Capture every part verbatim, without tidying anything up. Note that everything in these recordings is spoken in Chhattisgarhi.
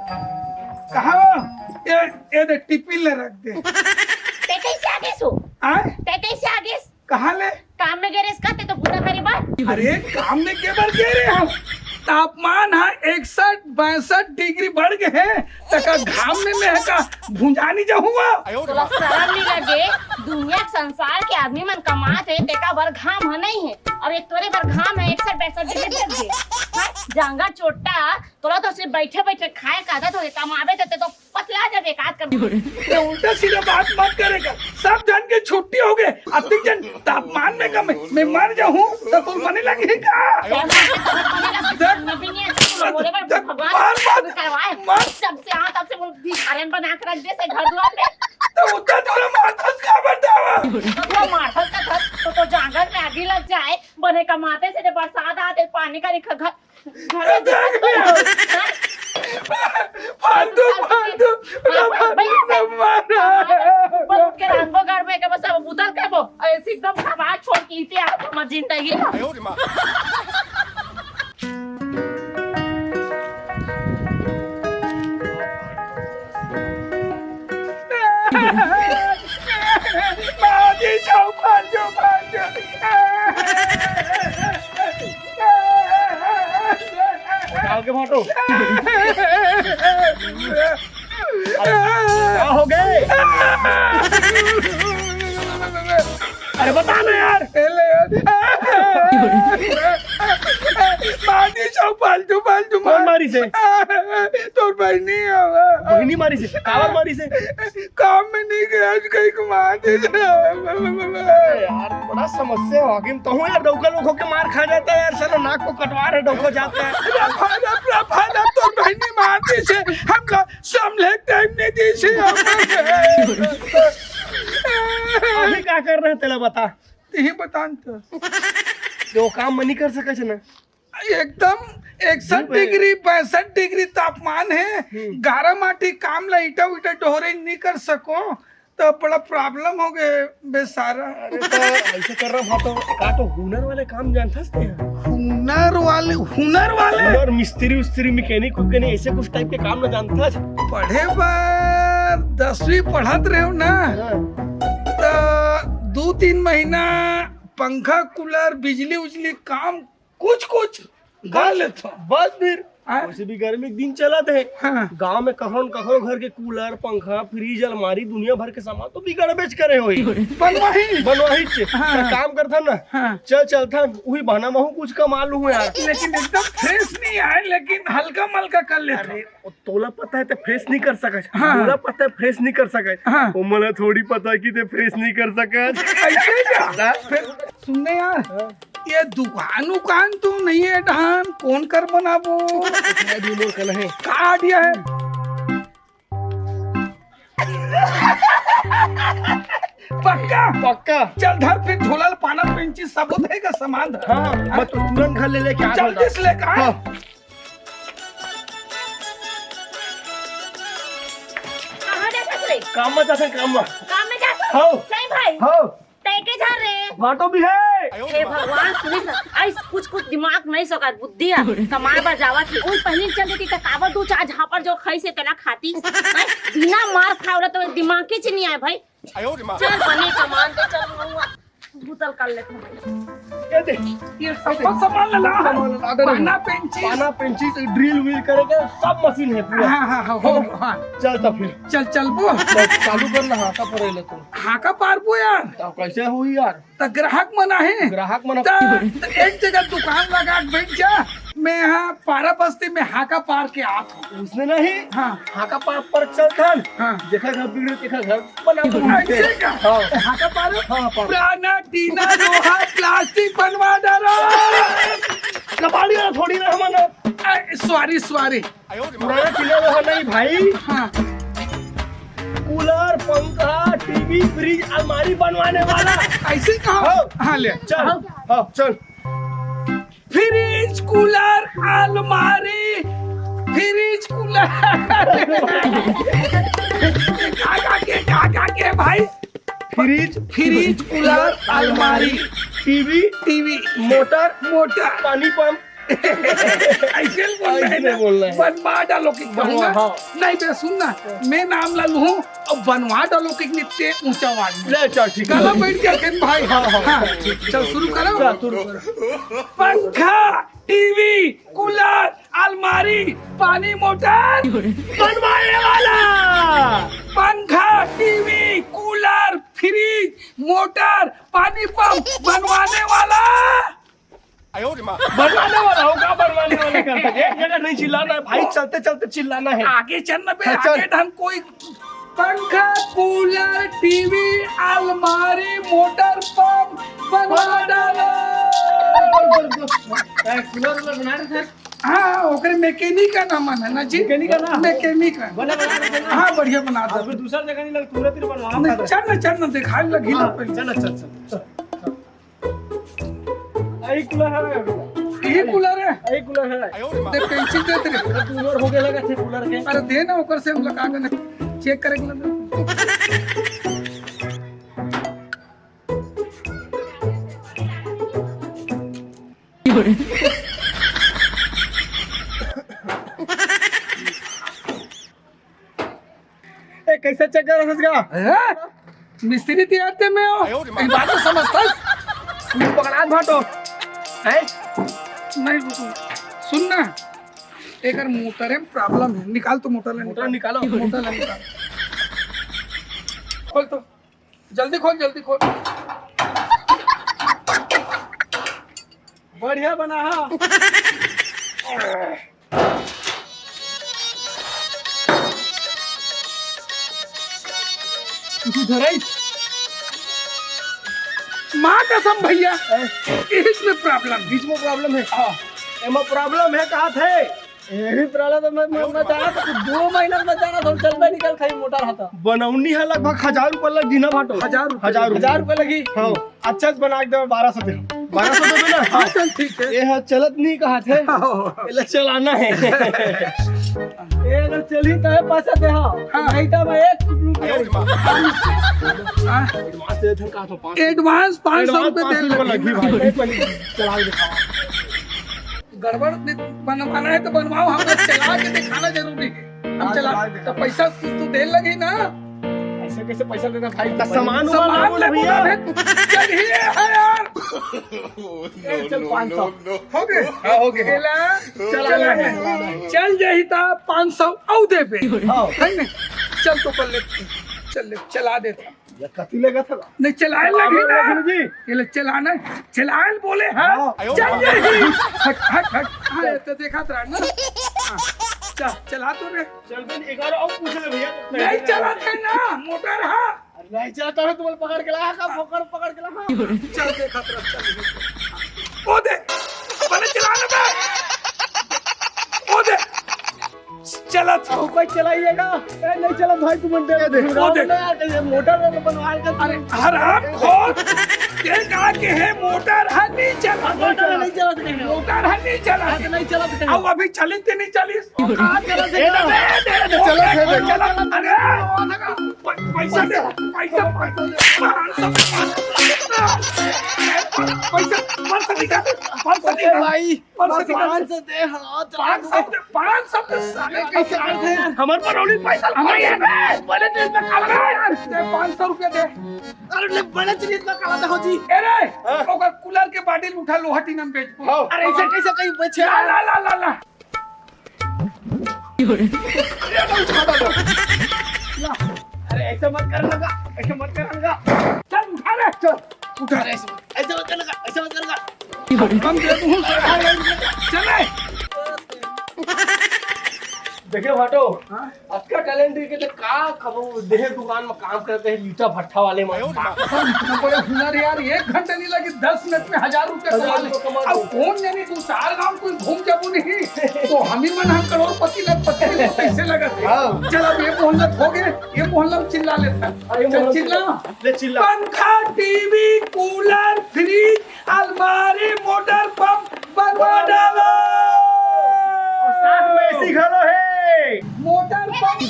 कहाँ? ये, ये दे, टिफिन ले रख दे। ते कैसे आ गेस हो? आय? ते कैसे आ गेस? कहाँ ले? काम में गे रेस का, ते तो पूरा करे बार। अरे, काम में के बर गे रहे हम? तापमान हा इकसठ बासठ डिग्री बढ़ गए हैं, तका घाम में मैं का भुंजानी जाहूँगा। तोला शरम नहीं लगे? दुनिया के संसार के आदमी मन कमात हे, तेका बर घाम ह नहीं है, और एक तोरे बर घाम है, इकसठ बासठ डिग्री बढ़ गए। हाँ, जांगर चोट्टा, तोला तो सिर्फ बैठे बैठे खाए का आदत हो, कमाबे ते, ते तो पतला जाबे, का करबे? ते उल्टा सीधा बात मत करेगा। सब जन के छुट्टी हो गए, अतिक जन तापमान में कम है, मैं मर जाहूँ तो तू मने लगी का? देख, देख, भगवान मार मत, करवाए। मत। जब से, हाँ, तब से वो भिखारियन बना के रख दे से घर दुआर में। तो उतना तोरा मारथस का बतावा? तो तोरा मारथस का थस, तो, तो जांगर में आगी लग जाए, बने कमाते से जब बरसात आते, पानी का रिखा घर, घर में देख ले। फालतू, फालतू, हाँ, भैया से। ऊपर उठ के रांधबो, घर में के बस अब उतर के वो, ऐसे एकदम खबा छोड़ के इतिहास में जिंदगी। बाजी जाओ, फालतू, फालतू। उठाओ के फोटो। अरे, का हो गए? अरे, बता ना यार। ए ले यार। बाजी जाओ, फालतू, फालतू कौन मार। मारी से? तोर बहनी आवा। बहनी मारी से? कावर मारी से? काम में नहीं गया, आज कहीं घुमा दे। अरे यार, बड़ा समस्या हो गई। तो हूँ यार, डौका लोग होके मार खा जाता है यार, साला नाक को कटवा रहे, डौको जाता है। रफा, रफ, रफा, रफ, तोर बहनी मार दी से, हम लोग संभले टाइम नहीं दी से। अभी क्या कर रहे हैं, तेला बता। यही बता न तो। जो काम मैं नहीं कर सके ना। एकदम इकसठ नहीं बे। डिग्री, बासठ डिग्री तापमान है। हम्म। गारा माटी काम ला ईटा उटा डोहरे नहीं कर सको, तो बड़ा प्रॉब्लम हो गए बेचारा। अरे तो ऐसे कर रहा था तो का तो हुनर वाले काम जानता है? हुनर वाले, हुनर वाले? हुनर मिस्त्री उस्त्री, मैकेनिक उकेनिक, ऐसे कुछ टाइप के काम ना जानता है? पढ़े बार दसवीं पढ़त रहे हो ना, हाँ। तो दो तीन महीना पंखा, कूलर, बिजली उजली काम कुछ कुछ कर बस, लेथो। बस फिर, हाँ। वैसे भी गर्मी के दिन चलत हे। हाँ। गांव में कखनो न कखनो घर के कूलर, पंखा, फ्रिज, अलमारी, दुनिया भर के सामान तो बिगड़बेच करे होही। बनवाही। बनवाही चे। हाँ। तो काम करथन ना। हाँ। चल चलथन, उही बहाना महू कुछ कमा लूँ यार। लेकिन एकदम फ्रेश नहीं आए, लेकिन हल्का मलका कर लेथन। अरे, तोला पता है ते फ्रेश नहीं कर सकत। हाँ। तोला पता है फ्रेश नहीं कर सकत। हाँ। ओ मोला थोड़ी पता कि ते फ्रेश नहीं कर सकत। ऐसे क्या? हाँ। फिर सुनने यार, हाँ। ये दुकान उकान तो नहीं है डहान, कौन कर बनाबो? इतना भी मोर कन है। का idea है? पक्का? पक्का। चल धर फिर झोला ल पाना पेंची सबो धरे का सामान धर। हाँ, हाँ। मैं तो तुरंत घर ले लेके आ जल्दी से लेके आ। हाँ। कहाँ जाथस रे? काम में जाथन, काम में। काम में जाथस? हाँ। सही भाई? हाँ। तै के झन रे? भाटो भी है। हे भगवान, सुनिस ना, आइस कुछ कुछ दिमाग नहीं सकार, बुद्धि है, कमाए बर जावत ही। उन पहली चल देती त काबर दू चार झापड़ जो खाई से तेला खाती। हैं? बिना मार खाए वाला तो दिमाग के च नहीं आए भाई। चल बने कमान दे, चल महुआ। बुतल कर लेते हैं। ये दे, ये सब सामान ला ला। सामान ला, अगर पाना पेंचिस। पाना पेंचिस, ड्रिल व्रिल करे के सब मशीन है पूरा। हाँ, हाँ, हाँ, हो, हाँ। चल तो फिर। चल, चलबो। तो चालू कर ना, हाँ, का पड़े ले तू। हाँ, का पारबो यार। तो कैसे हुई यार? त ग्राहक मन आहे। ग्राहक मन त, त एक जगह दुकान लगा के बैठ जा, मैं यहाँ पारा बस्ती में हाका पार के आत हूँ। उसने नहीं। हाँ। हाका पार पर चलथन। हाँ। जेखर घर बिगड़े, तेखर घर बना दो। ऐसे का? हाँ। हाका पार? हाँ, पार। पुराना टीना, लोहा, प्लास्टिक बनवा डालो। कबाड़ी वाला थोड़ी ना हमन। ए, sorry, sorry। पुराना टीना लोहा नहीं भाई। हाँ। कूलर, पंखा, टीवी, फ्रिज, अलमारी बनवाने वाला। ऐसे कहा? हाँ। हाँ, ले। चल। हाँ। हाँ, चल। फ्रिज, कूलर, अलमारी, फ्रिज, कूलर। का, का के, का, का के भाई? फ्रिज, फ्रिज, कूलर, अलमारी, टीवी, टीवी, मोटर, मोटर। पानी पंप। ऐसे बोलना है ऐसे ना। बोलना है। बनवा डालो कि बनवा, कहूँगा। हाँ। नहीं बे, सुन ना, मैं नाम ला लूँ और बनवा डालो कि नित्य ऊंचा आवाज में। ले, चल, ठीक है। गला बैठ गया खेन भाई। हाँ, हाँ, हाँ। चल, शुरू करो। चल, शुरू करो। पंखा, टीवी, कूलर, अलमारी, पानी मोटर बनवाने वाला। पंखा, टीवी, कूलर, फ्रिज, मोटर, पानी पंप बनवाने वाला। बनवाने वाला हो, का बनवाने वाला करता है? एक जगह नहीं चिल्लाना है भाई, चलते चलते चिल्लाना है। आगे चल ना बे, हाँ, चल। आगे ढंग कोई पंखा, कूलर, टीवी, अलमारी, मोटर पंप बनवा डालो। ए, कूलर वूलर बना रहे थे? हाँ, ओकरे मैकेनिक का नाम है ना जी? मैकेनिक का नाम? मैकेनिक का। बना, बना, बना। हाँ, बढ़िया बना दो। अब दूसरा जगह नहीं लग, तुरंत ही बनवा नहीं, दे। चल ना, चल ना, दिखा लगी ना हाँ, पहले। चल, चल, चल, चल। यही कूलर है अभी। यही कूलर है? यही कूलर है। दे, पेंसिल दे तेरे। अरे, तू उम्र हो गया लगा थे कूलर के। अरे, दे ना, ओकर से हम लगा के चेक करे के लगा। ए, कैसे चेक कर रहा था? ए, मिस्त्री ते आते में हो। ये बात तो समझता है। तू पकड़ा भाटो। हैं? नहीं, रुको। सुन ना, एकर मोटर में प्रॉब्लम है। निकाल तो मोटर ला, मोटर निकाल। निकालो। मोटर ला निकाल। खोल तो। जल्दी खोल, जल्दी खोल। बढ़िया बना हा। तू धराई। माँ कसम भैया, हैं? इसमें प्रॉब्लम। बीच में प्रॉब्लम है। हाँ। एमा प्रॉब्लम है, कहा थे? यही प्रॉब्लम तो मैं, मैं, मैं जाना था, दो महीना में जाना था, चल पे निकल खाई मोटर हता। बनौनी है लगभग हजार रुपया लग जी ना भाटो। हजार रुपया। हजार रुपया। हजार रुपया लगी? हाँ। अच्छा से बना के दे, बारह सौ दे। बारह सौ देबे ना? हाँ, चल ठीक है। ये हाँ, चलत नहीं कहा थे। हाँ। ये चलाना है। ये अगर चली तो है पैसा दे, हाँ। हाँ। नहीं तो मैं एक रुपया हाँ। एडवांस दे धन कहा था, पाँच सौ। एडवांस पाँच सौ एडवांस रुपये पाँच सौ दे रुपये लगी। लगी भाई। एक मिनट, चला के दिखाओ। गड़बड़ दि-, बनवाना है तो बनवाओ, हम लोग चला के दिखाना जरूरी है। हम हाँ, चला, चला के तो दिखाओ। पैसा तू, तू दे लगी ना। ऐसे कैसे पैसा देना भाई? तो सामान सामान वामान बोल लगो भैया। ना, चल ही है यार। ए, चल, पाँच सौ। हो गए? हाँ, हो गए। चला, चला चला है। है। चल जाही ता पाँच सौ औ देबे। हाँ। है ना? चल तो कर ले, चल ले, चला देता। ये कति लेगा था? नहीं, चलाए लगी ना। लगी जी। ये ले चलाना है। चलाए बोले, हाँ? हाँ। चल जाएगी। हट, हट, हट। हाँ, ये तो देखा था ना। हाँ। चल, चला तो रे। चल, बन ग्यारह और पूछ ले भैया। नहीं चला थे ना, मोटर, हाँ। अरे नहीं चला तो तुम्हें पकड़ के ला, का पकड़, पकड़ के ला, हाँ। चल देखा था, चल। ओ दे, बने चला ना बे। ओ दे। चलत। तू कोई चलाइएगा? ए, नहीं चलत भाई, तू मन दे दे। वो दे। ना यार, ये मोटर में बनवा के अरे, हराम खोर। ये कहा के है, मोटर है, नहीं चलत। मोटर नहीं चलत कहीं। मोटर है, नहीं चलत। हाँ, तो नहीं चलत कहीं। अब अभी चलिस ते नहीं चलिस? कहाँ चलत ए, है? दे, दे, दे, चलत है, दे। चलत। अरे, प-, पैसा दे, पैसा, पैसा दे। पाँच सौ, पैसा, पाँच सौ निकाल, पाँच सौ निकाल। भाई, पाँच सौ बस निकाल। पाँच सौ दे, हाँ, चला पाँच सौ दे। दे, पाँच सौ दे, साले कैसे करते हैं? हमारे पर रोली पैसा हमारे यार, बड़े दिल पे खा रहा है यार। दे, पाँच सौ रुपया दे। अरे, ले, बड़े चलिए, इतना काला था, हो जी। ए रे, हाँ। ओकर कूलर के बाटिल उठा, लोहा टीन हम बेच। हाँ। अरे, ऐसे कैसे कहीं बेचे? ला, ला, ला, ला, ला। अरे, ऐसा मत कर लगा, ऐसा मत कर लगा। चल, उठा रे। चल, उठा। अरे, ऐसा मत, ऐसा मत कर लगा, ऐसा मत कर लगा। हम दे दूँ, चल रे। देखिए भाटो, हाँ? अतका टैलेंट के तो का खबो देहे दुकान में काम करते हैं, ईटा भट्ठा वाले में। सर, इतना बड़े हुनर यार, एक घंटे नहीं लगे, दस मिनट में हजार रुपया कमा ले। रुपया कमा ले। अब कौन जाने दो चार गांव कोई घूम जाबो नहीं, तो हम ही मन हम करोड़पति लखपति में पैसे लगा थे। हाँ। चल, अब ये मोहल्ला हो गए, ये मोहल्ला में चिल्ला लेता है। हाँ, ये चल, मोहल्ला चिल्ला। ले चिल्ला। पंखा, टीवी, कूलर, फ्रिज, अलमारी, मोटर पंप बनवा डालो। और साथ में एसी घलो है। Motor pump.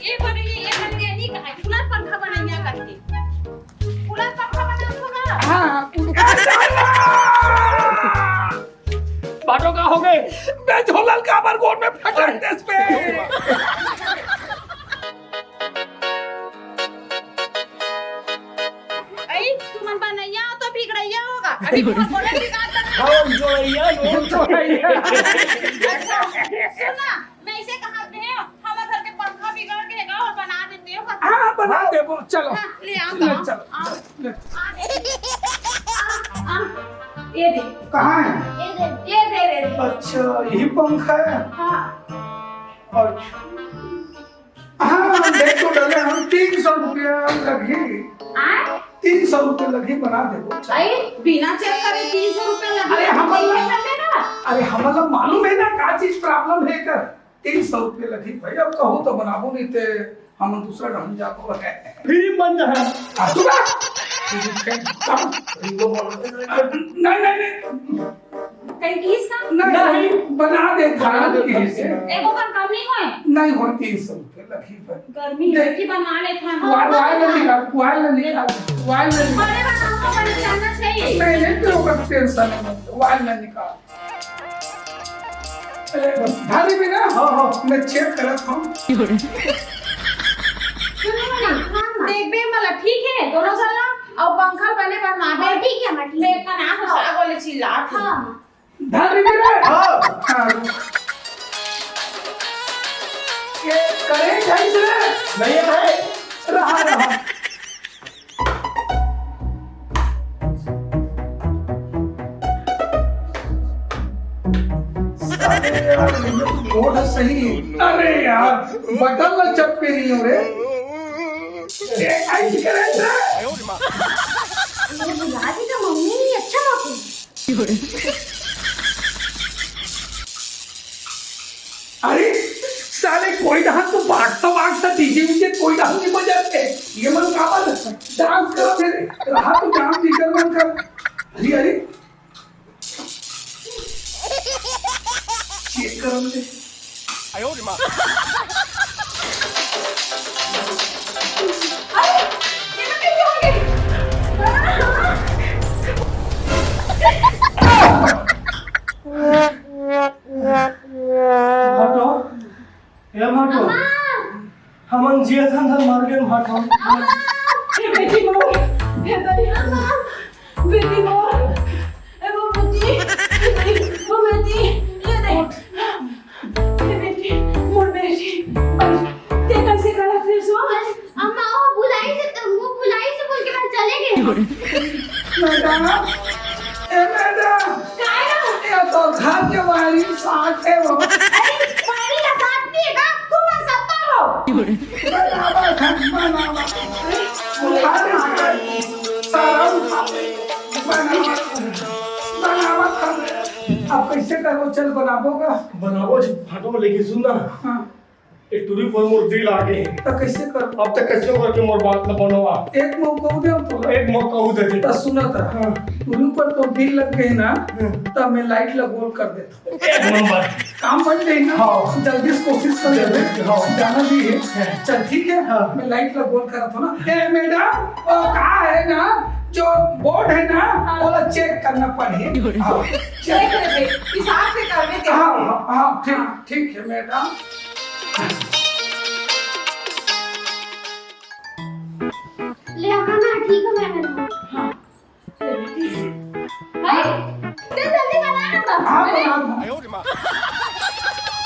ये बने, ये बने, ये नहीं कहा, कूलर पंखा बनैया करके। कूलर पंखा बना होगा। हाँ, कूलर। दस पे। अई, तुमन बनइया हो तो बिगड़इया होगा। अभी तुमन बोले बिगाड़ देना। हाँ, जोड़इया, नो जोड़इया। अच्छा, सुन ना, मैं इसे कहा थे, हमर घर के पंखा बिगड़ गे हे, अउ बना देते हो का? हाँ, बना देबो, चलो। हाँ, ले आओ, ले, आओ, चलो, आओ। चलो, ले। आ, आ, ये दे। कहाँ है? ये दे, ये दे, दे, दे। अच्छा, यही पंखा है? हाँ। अच्छा। हाँ, देख तो डरे हम, तीन सौ रुपया लगही। आय? तीन सौ रुपया लगही, बना देबो। अई, बिना check करे तीन सौ रुपया लगही? अरे, हमन ला, अरे, हमन ला मालूम हे ना, का चीज problem हे कर। तीन सौ रुपया लगही भाई, अब कहूँ तो बनाबो नहीं ते, हम दूसरा ढंग जाबो। Free बन जा। आ, चुप रह। नहीं, नहीं, नहीं। कहीं किस का? नहीं, नहीं। बना दे, बना दे, किस से? एको कर कमी होय? नहीं होय, तीन सौ रुपया लगही भाई। गर्मी देख। हे कि बना लेथन। वाल, वाल में निकाल, वाल में निकाल, वाल में निकाल। बड़े वाला हमको बड़े जानना चाहिए। नहीं, नहीं, तो ओकर tension नहीं, वाल में निकाल। अरे, भाभी भी ना, हाँ, हाँ, मैं check करत हूँ। सुनो ना, देखबे मला, ठीक है, दोनों साला, अउ पंखा बने बनवाबे। हाँ, ठीक है, मैं, ठीक है। मैं का नाम हाँ। साग वाले चिल्लात हूँ। हाँ। धर भी रे। हाँ। हाँ। ये current है इसमें? नहीं है भाई। रहा, रहा। साले यार, ये तो बोर्ड है सही। अरे यार, बटन ला चपके नहीं हो रे। ये ऐसे करे थे। ये बुला दी तो मम्मी नहीं अच्छा बापू। अरे साले, कोई डहर तो बांटता बांटता डीजे वीजे कोई डहर नहीं बजाते। ये मन काबर dance करत हे रे? रहा तो जान निकल मन कर। अरे, अरे, check करन दे। अरे, ये तो कैसे हो गई? भाटो, ए भाटो, अम्मा! हमन जियत हन धन मर गेन भाटो। अम्मा! हे बेटी मोर, हे दई, अम्मा! बेटी मोर, ए वो बेटी, ए दई, वो बेटी, ये दे। हे बेटी, मोर बेटी, ते कैसे करत हे सो? अम्मा, वो बुलाई से, वो बुलाई से बोल के मैं चले गए। मैडम, ए मैडम, काय हो? ये तो घर के वायरिंग short है वो। अरे, वायरिंग का short नहीं है का? तुम बस सत्ता हो। बनावा घर, बनावा। उठा दे इसको। सारा उठा दे। बनावा, बनावा घर। अब कैसे करबो? चल बनाबो का? बनाबो जी, भाटो, लेकिन सुन ना। हाँ। ए टुरी पर मोर दिल आ गे हे। त कइसे कर? अब त कइसे करके मोर बात ल बनवा। एक मौका दे हम तोला। एक मौका अउ दे दे। त सुना त। हाँ। टुरी पर तो दिल लग गे ना, हाँ। त मैं light ल गोल कर देथों। एक नंबर। काम बन जाही ना? हाँ। जल्दी से कोशिश कर ले। हाँ। जाना भी हे। हाँ। चल ठीक हे, हाँ। मैं light ल गोल करत हों ना। ए मैडम, वो का हे ना, जो board हे ना, हाँ। ओला check करना पड़ही। हाँ। Check कर दे, हिसाब से कर दे। हाँ, हाँ, हाँ, ठीक, ठीक हे मैडम। ले, अपना ना, ठीक हे, मैं कर दूँ। हाँ। भाई, ते जल्दी बना ना तो। हाँ, बना दूँ।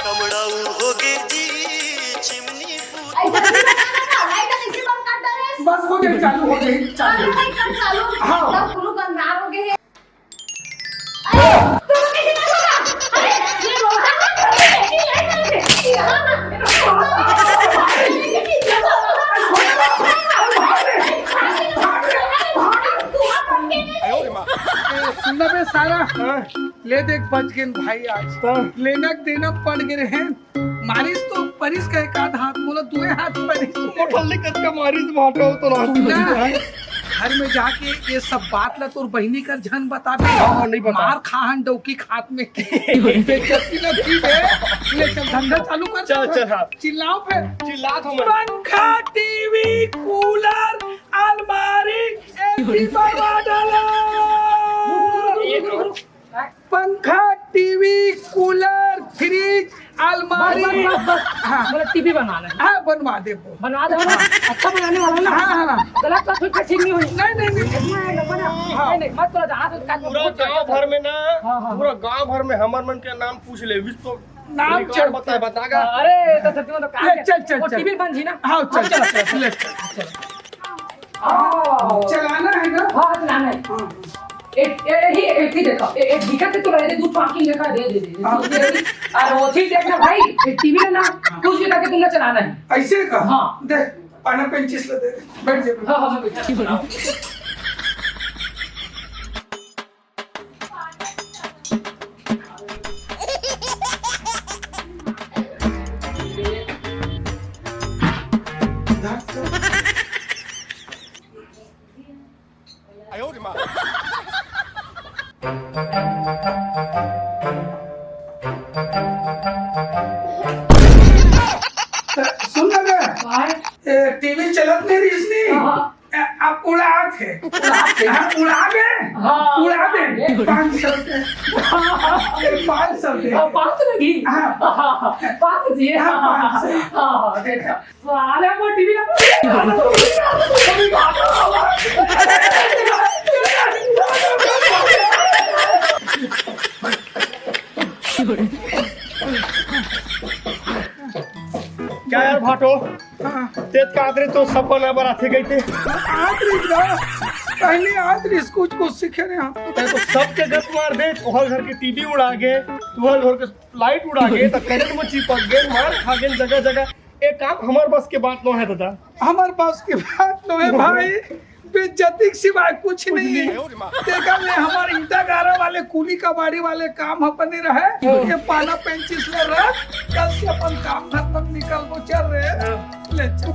कमड़ाऊ हो गे जी, चिमनी फूट। अरे, जल्दी बना ना, light कैसे बंद कर दे रे? बस हो जाही, चालू हो जाही, चालू। हाँ, light कर चालू। हाँ। तब कुलू अंधार हो गे हे। सुन ना बे सारा, हाँ। ले देख बच गेन भाई आज। हाँ। लेना देना पड़ गे हे। मारिस तो परिस का एक आध हाथ, मोला दुए हाथ परिस। मोठल्ली कतका मारिस भाटो तो रात सुन ना, में। घर में जाके ये सब बात ला तोर बहिनी कर झन बताबे। हाँ, हाँ, नहीं बता। मार खाहन डौकी खात में। बेइज्जती ना दी बे। ले चल धंधा चालू कर। चल, चल, हाँ। चिल्लाओ फिर। चिल्लात हूँ मैं। पंखा, टीवी, कूलर, अलमारी, एसी बनवा डालो। रुक, रुक, रुक, रुक, रुक। पंखा, टीवी, कूलर, फ्रिज, अलमारी। बस, बस, बस। हाँ। बोला टीवी बनवाना है। हाँ, बनवा दे वो। बनवा दे ना। अच्छा बनाने वाला ना। हाँ, हाँ। गलत तो फिर ठीक नहीं होई। नहीं, नहीं, नहीं। नहीं, नहीं, बना। हाँ। नहीं, नहीं, मत करो, जहाँ से काट पूरा गांव भर में ना, हाँ, हाँ। पूरा गांव भर में हमर मन के नाम पूछ ले, विश्व नाम record चल। बताए, बताएगा। अरे, तो सच में तो काम ले, है। चल, चल, वो चल। टीवी बन जी ना। हाँ, चल, हाँ, चल, चल, चल। ले, चल। चल। हाँ। चलाना है ना? हाँ, चलाना है। हाँ। एक, ए-, यही, एक ही देखा। ए-, एक दिखा के तो रहे दे, दू पाँच की देखा, दे, दे, दे। हाँ। दे, दे। और वो चीज देखना भाई, एक टीवी लेना, हाँ। कुछ भी करके तुमने चलाना है। ऐसे का? हाँ। दे, पाना पेंचिस ले दे। बैठ जा। हाँ, हाँ, मैं बैठा। सुन ना बे, भाई। ए, टीवी चलत नहीं रहिस नी। हाँ। ए, अब उड़ात हे। उड़ात हे। हाँ, उड़ाबे। हाँ, उड़ाबे। उड़ाबे। पाँच सौ के। हाँ। ए, पाँच सौ के। हाँ, पाँच सौ लगी। हाँ। हाँ, पाँच सौ चाहिए। हाँ, पाँच सौ। हाँ, हाँ, देखा। साले वो टीवी ना। क्या यार भाटो, हाँ। तेत का आदरे तो सब बना बराथे गई थे। आत रहिस ना, पहले आत रहिस कुछ कुछ सीखे रहे हम। तैं तो सबके गत मार दे, तोहर घर के टीवी उड़ा गे, तोहर घर के लाइट उड़ा गे, त करंट में चिपक गे, मार खा गे जगह जगह। ए काम हमर बस के बात नो है दादा। हमर बस के बात नो है भाई, बेइज्जती के सिवाय कुछ नहीं है। देखा ले, हमर ईंटा गारा वाले, कुली कबाड़ी वाले काम ह बने रहे। ये पाना पेंचिस ले रख, कल से अपन काम धंधा निकलबो, चल रे। ले चल।